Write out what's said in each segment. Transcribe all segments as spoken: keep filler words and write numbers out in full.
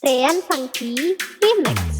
Tean Sangki, Game Next.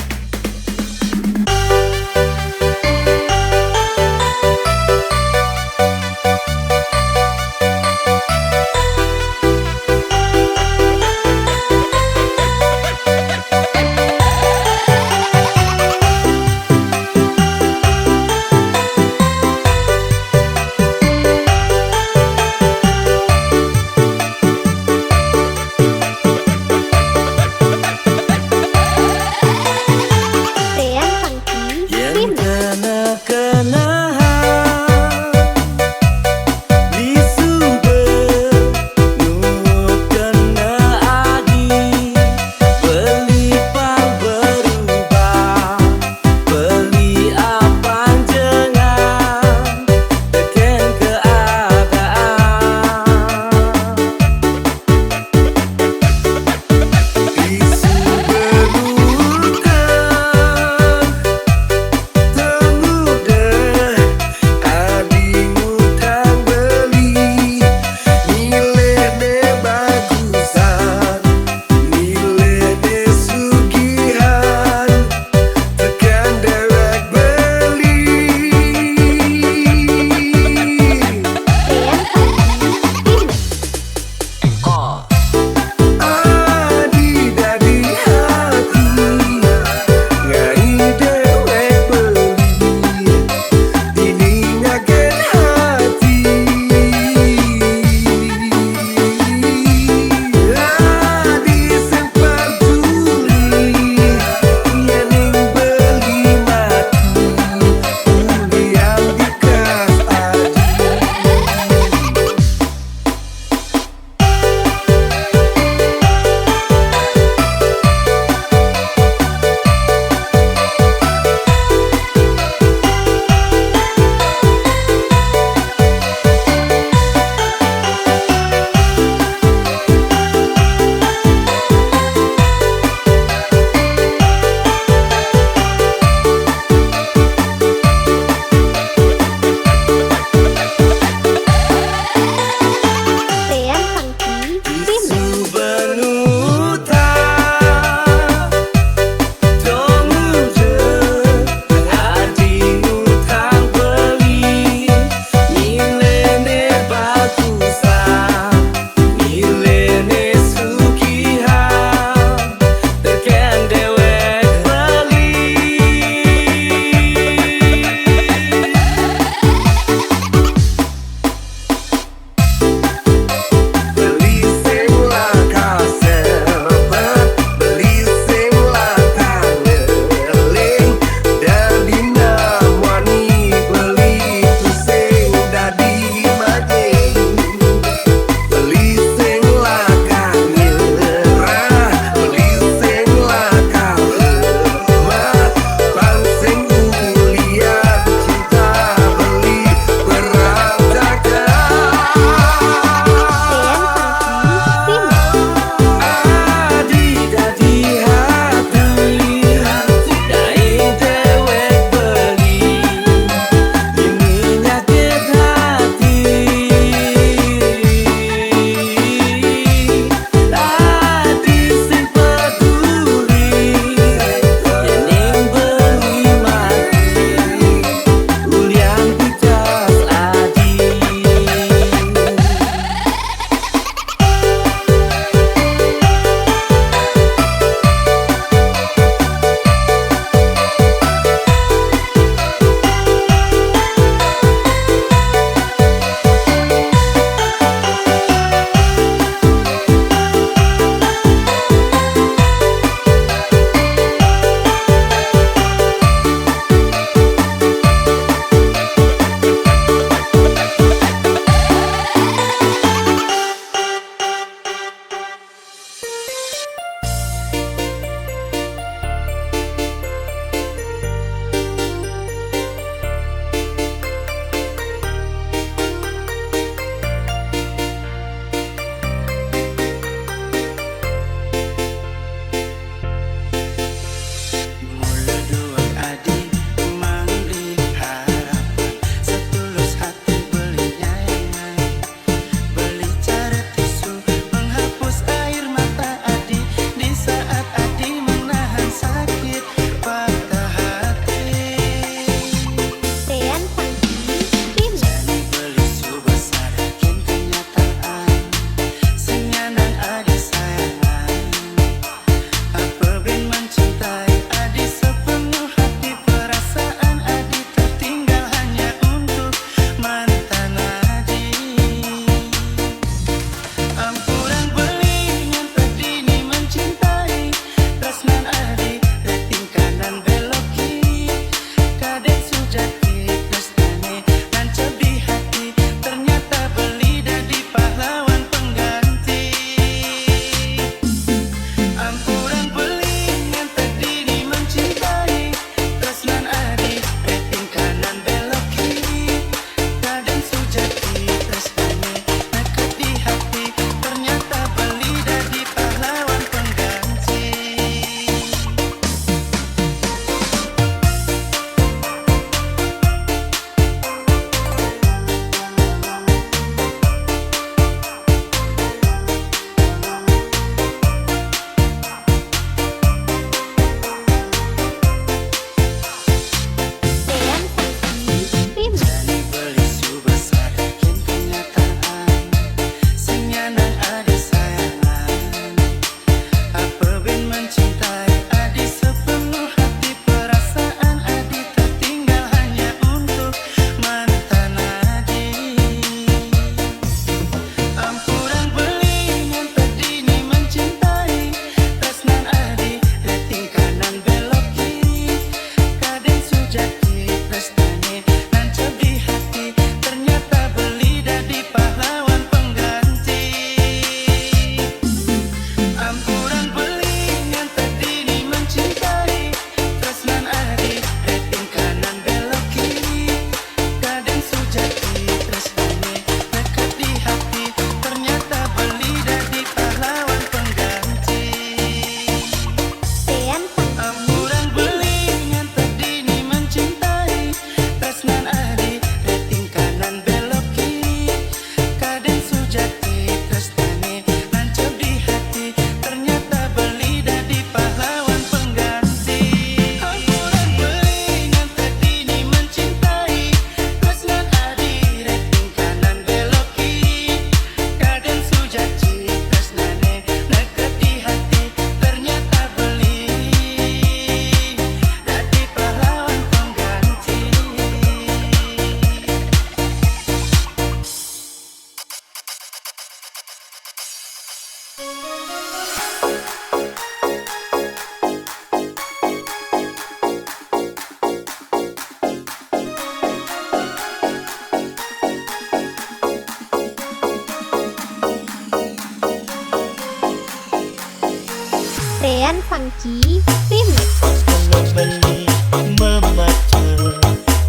Tean Funky Remix. Kalau beli memaca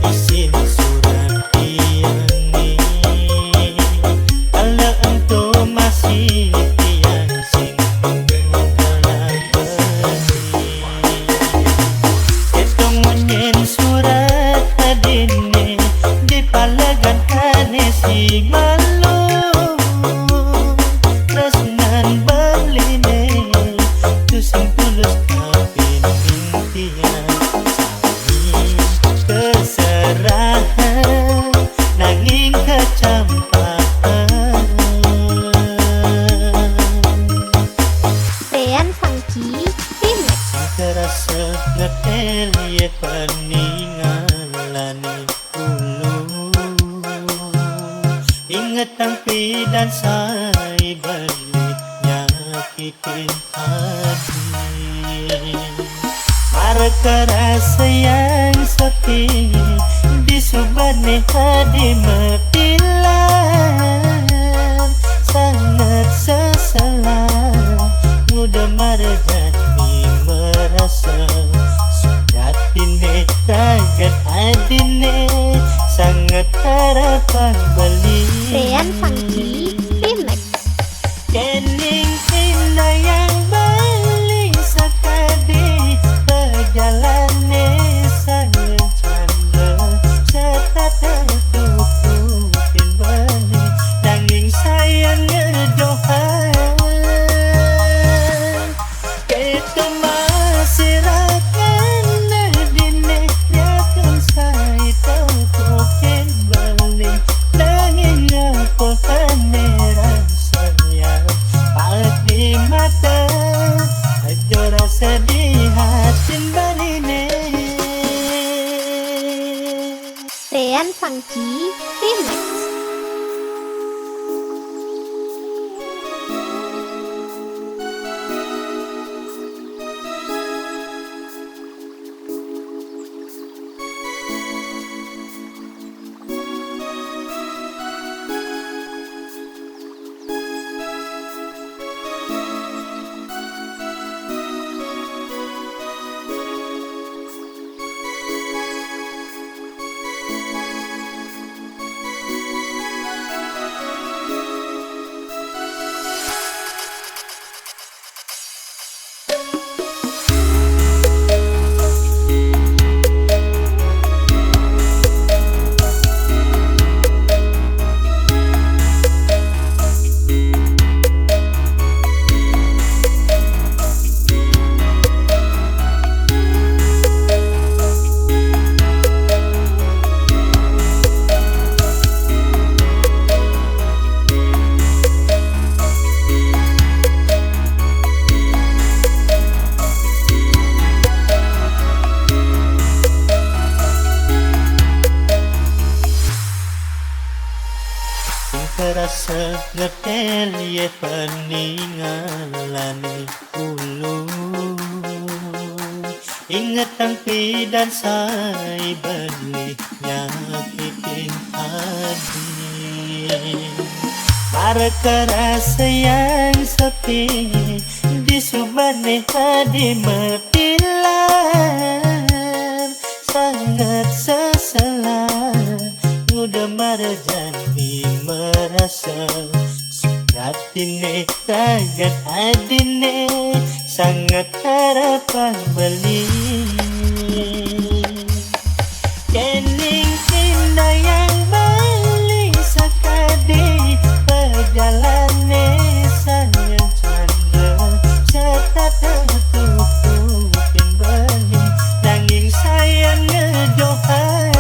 isin surat tiang ni, ala ento masih tiang sing mengkala beli. Itu munyin surat adine di palegan ane si malu. Tresnan beline tu sing tulus kapin impian. Sami keserahan nanging kecampahan. Tean Funky Remix. Terasa ngetel ye peningalane ulu. Inget tang pidan sai beli nyakitin hati. Perkara sayang sepi di subane hadi metilan. Sangat sesela muda marjani merasa surat tine ragat adine sangat harapan beli. Tean Funky Remix. Kening pindayang beli sakadi pejalane sangen canda serta tertutup beli nanging sayang ngedohan. Ketu masih rakan dine nyatun sai tau koke beli nanging ngapo kaneran sayang paet di mata aja rasa di hatin baline. Tean Funky Remix. Terasa ngetel ye peningalane ulu. Inget tang pidan sai beli nyakitin hati. Perkara sayang sepi di subane hadi metilan. Sangat sesela muda marjani merasa surat tine ragat adine sangat harapan beli. Kening pindayang beli sakadi pejalane sangen canda serta tertutup beli nanging sayang ngedohan.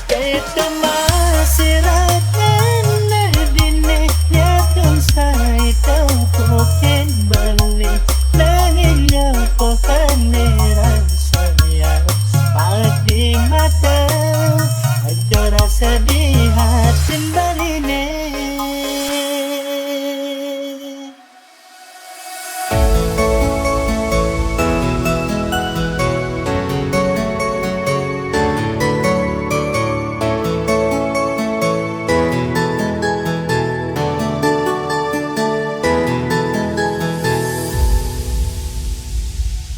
Ketu masih rakan dine nyatun sai tau koke beli nanging ngapo kaneran sayang paet di mata aja rasa di hatin baline.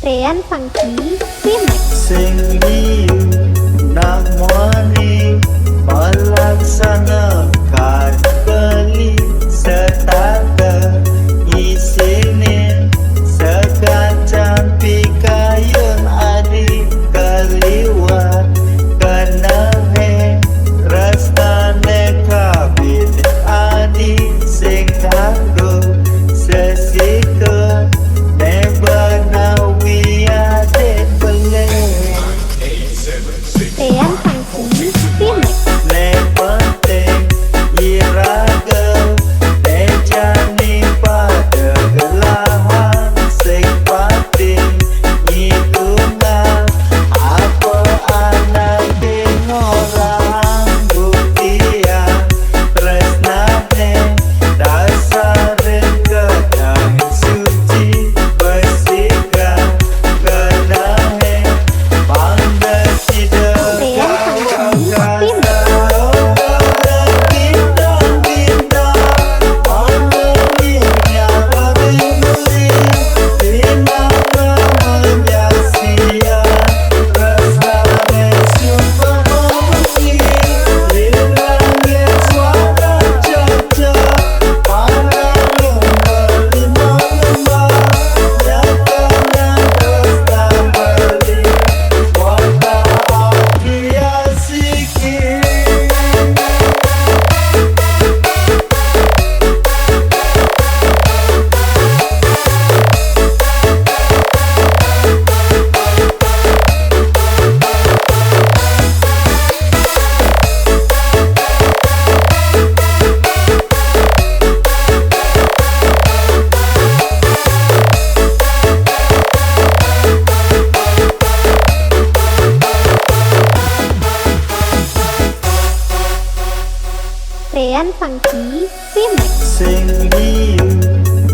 Tean Funky Remix. Sing hiu nak muani malaksanakan beli setata isinin sekacang pikayun adi kaliwat kanahe rastane kabin adi sing kanggo sesikun ne banawi ade bele. Tean Funky Remix. Ne penting iraga ne jani pada gelahan sing penting itungan apa anake ngorang buktian tresnane dasar gedang suci besikan gedahe. Tean Funky Remix. Sing hiu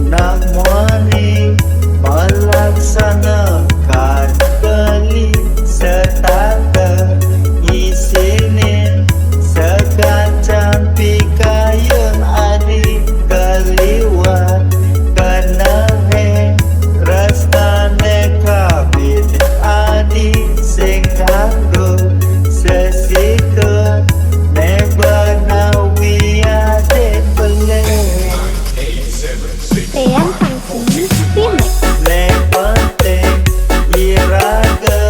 nak muani malaksanakan beli setata isinin sekacang pikayun adi kaliwat kanahe rastane kabin adi sing kanggo sesikun ne banawi ade bele. Tean Funky Remix. Ne penting iraga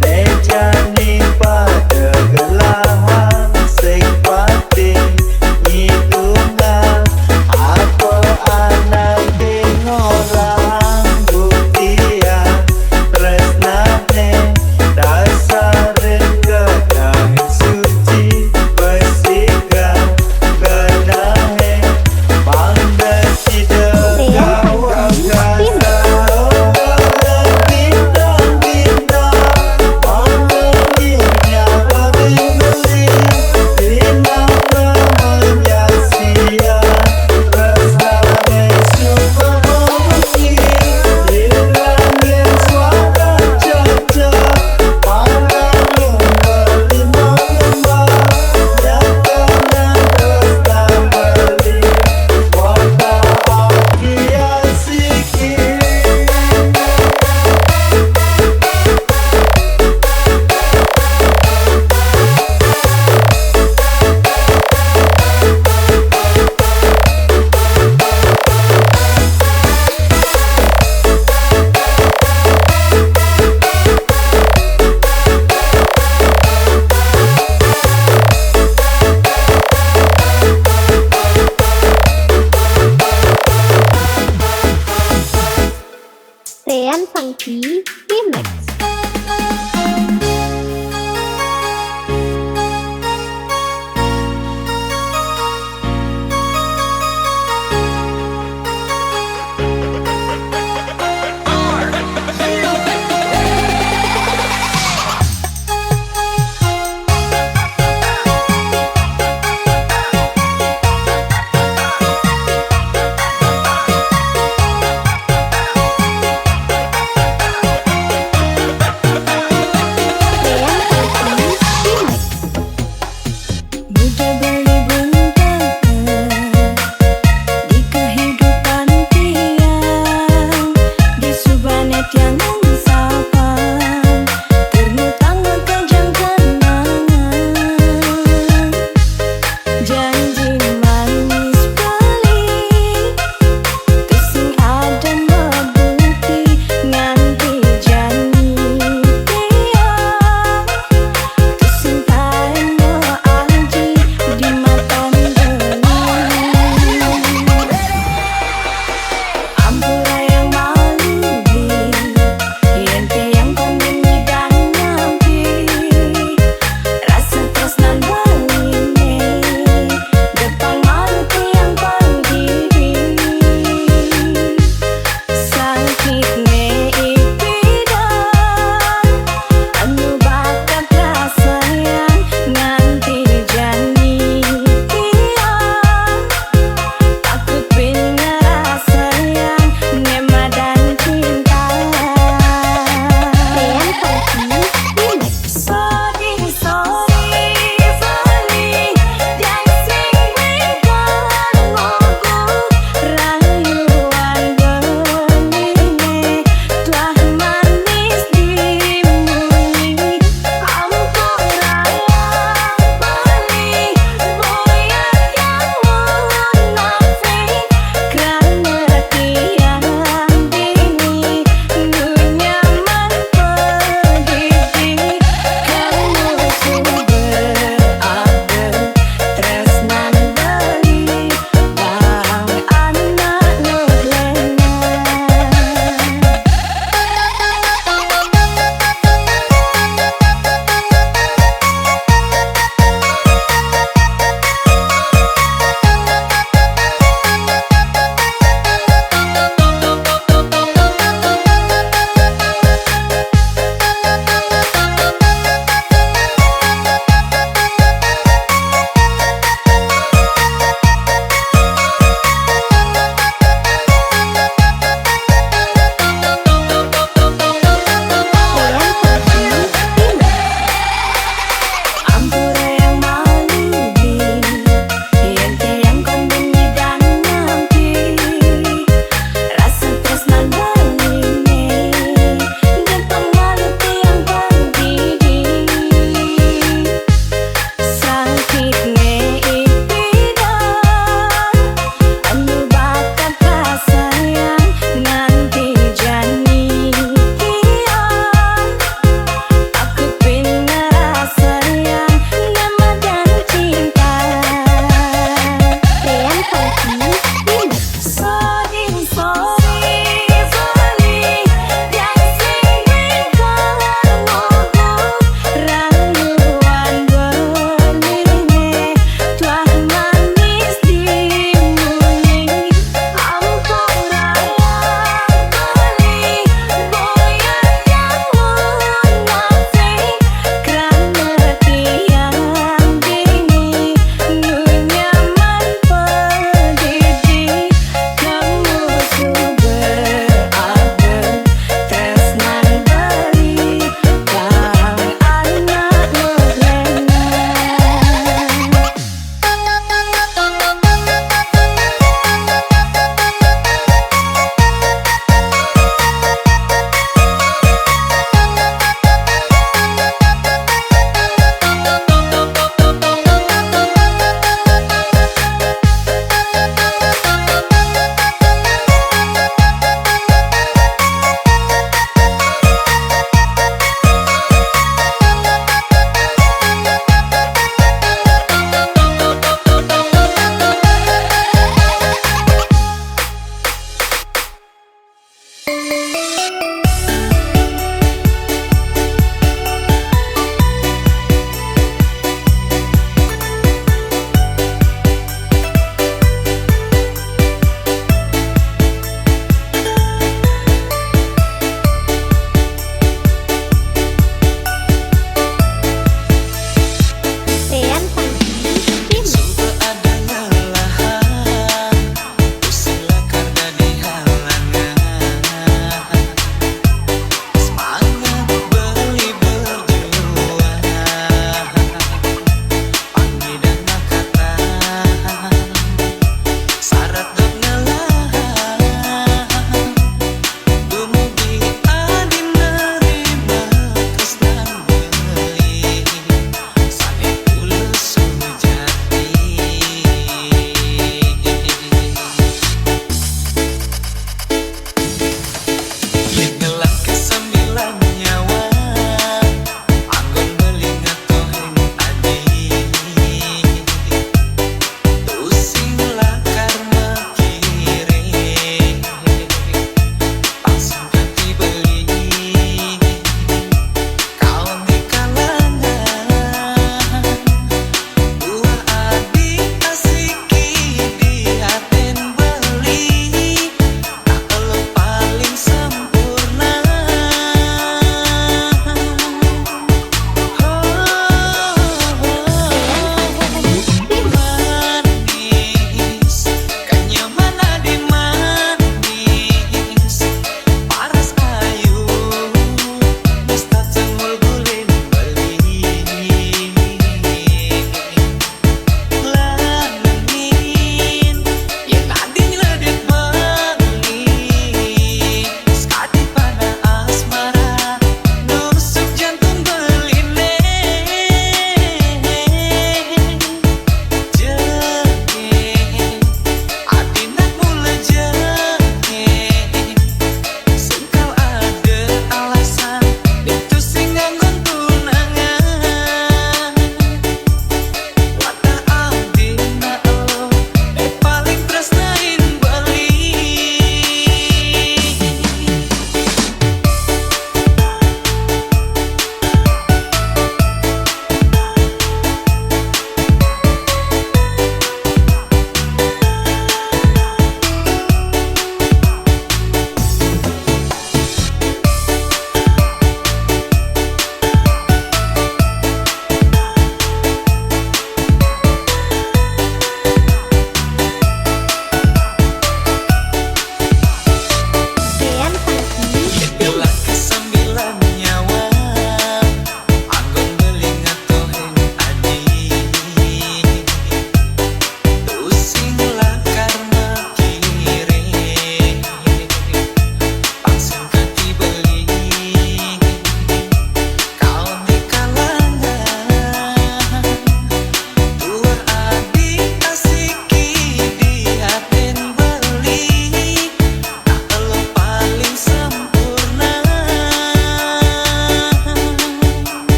ne jani pada gelahan sing penting itungan apa anake ngorang buktian tresnane dasar gedang suci besikan gedahe. Tean Funky Remix.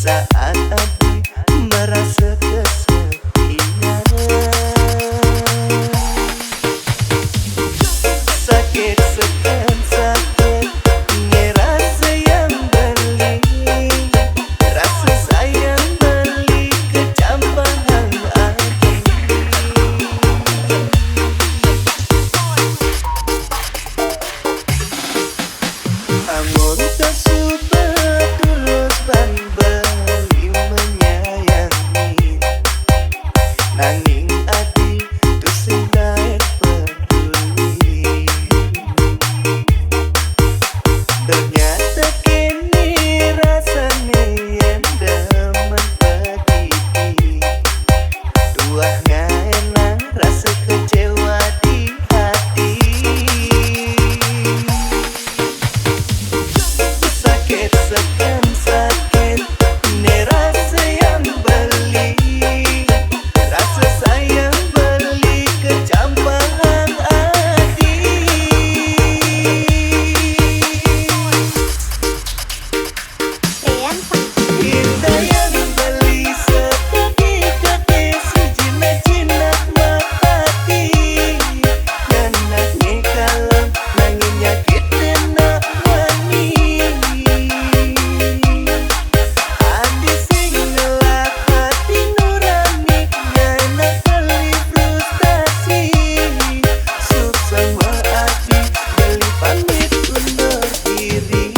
Saat abdi merasa kesepian, sakit sekan sakit, ngerasa yang beli, rasa sayang beli kecampahan abdi. Amun tasuba tulus ban beli menyayangi, nanging adi tusing daek peduli. Ternyata kini rasane yen demen pedidi. Tuah ngaena rasa kecewa di hati. Sakit sekan sakit, ne rasa yang beli, rasa sayang beli kecampahan adi. Indayan beli sekaki-kaki, sejinak-jinak mahati. Nganakne kalem nanging nyakitne nak wani. Adi sing ngelah hati nurani, nganak beli frustasi. Suksma adi beli pamit undur diri.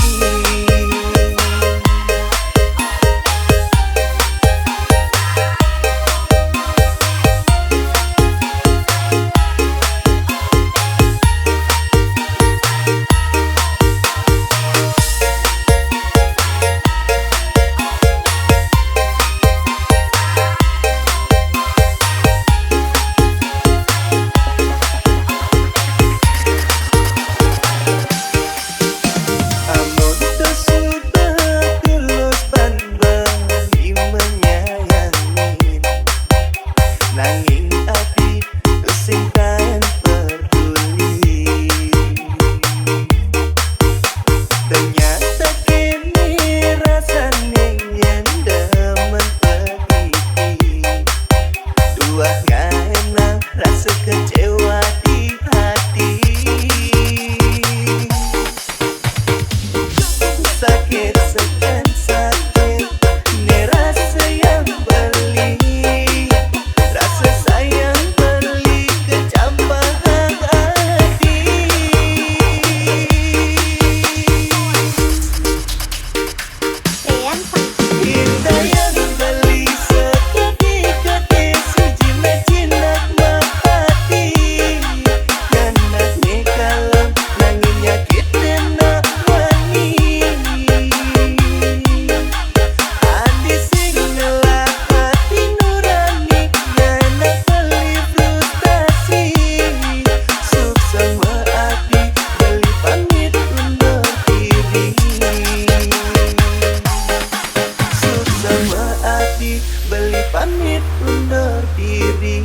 Amun tusing tulus ban beli menyayangin, nanging adi tusing taen peduli. Ternyata kini rasane yen demen pedidi. Tuah ngaena rasa kecewa di hati. Sakit sekan sakit, ne rasa yang beli, rasa sayang beli kecampahan adi. Indayan beli sekaki-kaki, sejinak-jinak mahati. Nganakne kalem nanging nyakitne nak wani. Adi sing ngelah hati nurani, nganak beli frustasi. Suksma adi beli pamit undur diri. Suksma adi beli pamit undur diri.